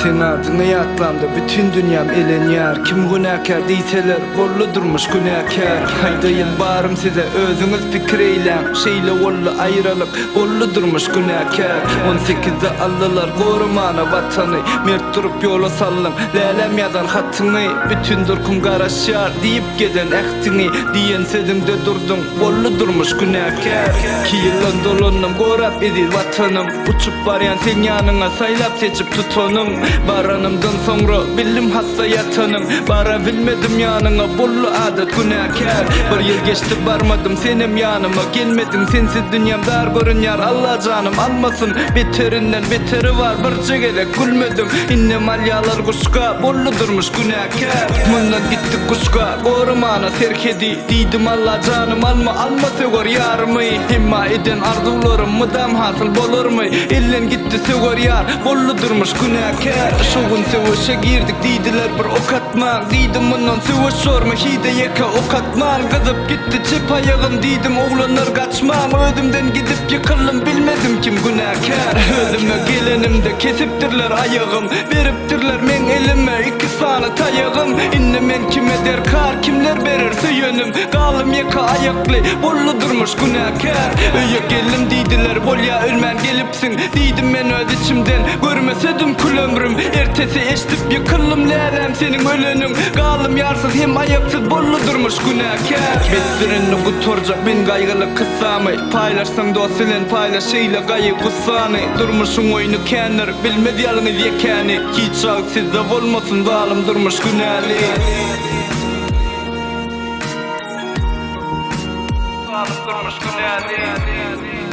Seň adyňy ýatlamda bütin dünýäm elenýär Kim günäkär diýseler boldy durmuş günäkär Aýdaýyn barym size özüňiz pikir eýläň Şeýle boldy aýralyk boldy durmuş günäkär On sekizde aldylar goramana watany Mert durup ýola saldyň läläm ýazan hatyňy Bütin durkum garaşýar diýip gezen ähtiňi Diýen sözüňde durduň boldy durmuş günäkär Ki ýyldan dolandym gorap eziz watanym Uçup barýan seň ýanyňa saýlap seçip tutanyň Baranymdan soňra bildim hassa ýatanyň Bara bilmedim ýanyňa boldy adat günäkär Bir ýyl geçdi barmadym senem ýanyma gelmediň Sensiz dünýäm dar görünýär Alla janym almasyn Beterinden beteri bar birje gezek gülmediň Indem alýalar guşga boldy durmuş günäkär Mundan gitdik guşga goramana serhedi Diýdim Alla janym alma alma söger ýarymy Emma eden arzuwlarym mydam hasyl bolarmy Elden gitdi söger ýar boldy durmuş günäkär Şo gün söweşe girdik diýdiler bir ok atmaň Diýdim mundan söweş bormy hide ýeke ok atman Gyzyp gitdi çep aýagym diýdim oglanlar gaçmaň Özümden gidip ýykyldym bilmedim kim günäkär Özüme gelenimde kesipdirler aýagym Beripdirler meň elime iki sany taýagym Indi men kime derkar kimler berer söýenim Galdym ýeke aýakly boldy durmuş günäkär Öýe geldim diýdiler bolýa ölmän gelipsiň Diýdim men öz içimden görmesedim kül ömrüm Ertesi eşdip ýykyldym läläm seniň öleniň Galdym ýarsyz hem aýaksyz boldy durmuş günäkär Besdir indi gutarjak men gaýgyly kyssamy Paýlaşsaň dost bilen paýlaş şeýle gaýgy gussany Durmuşyň oýny kändir bilmez ýalňyz ýekäni Hiç wagt sizde bolmasyn zalym durmuş günäli. Zalym durmuş günäli.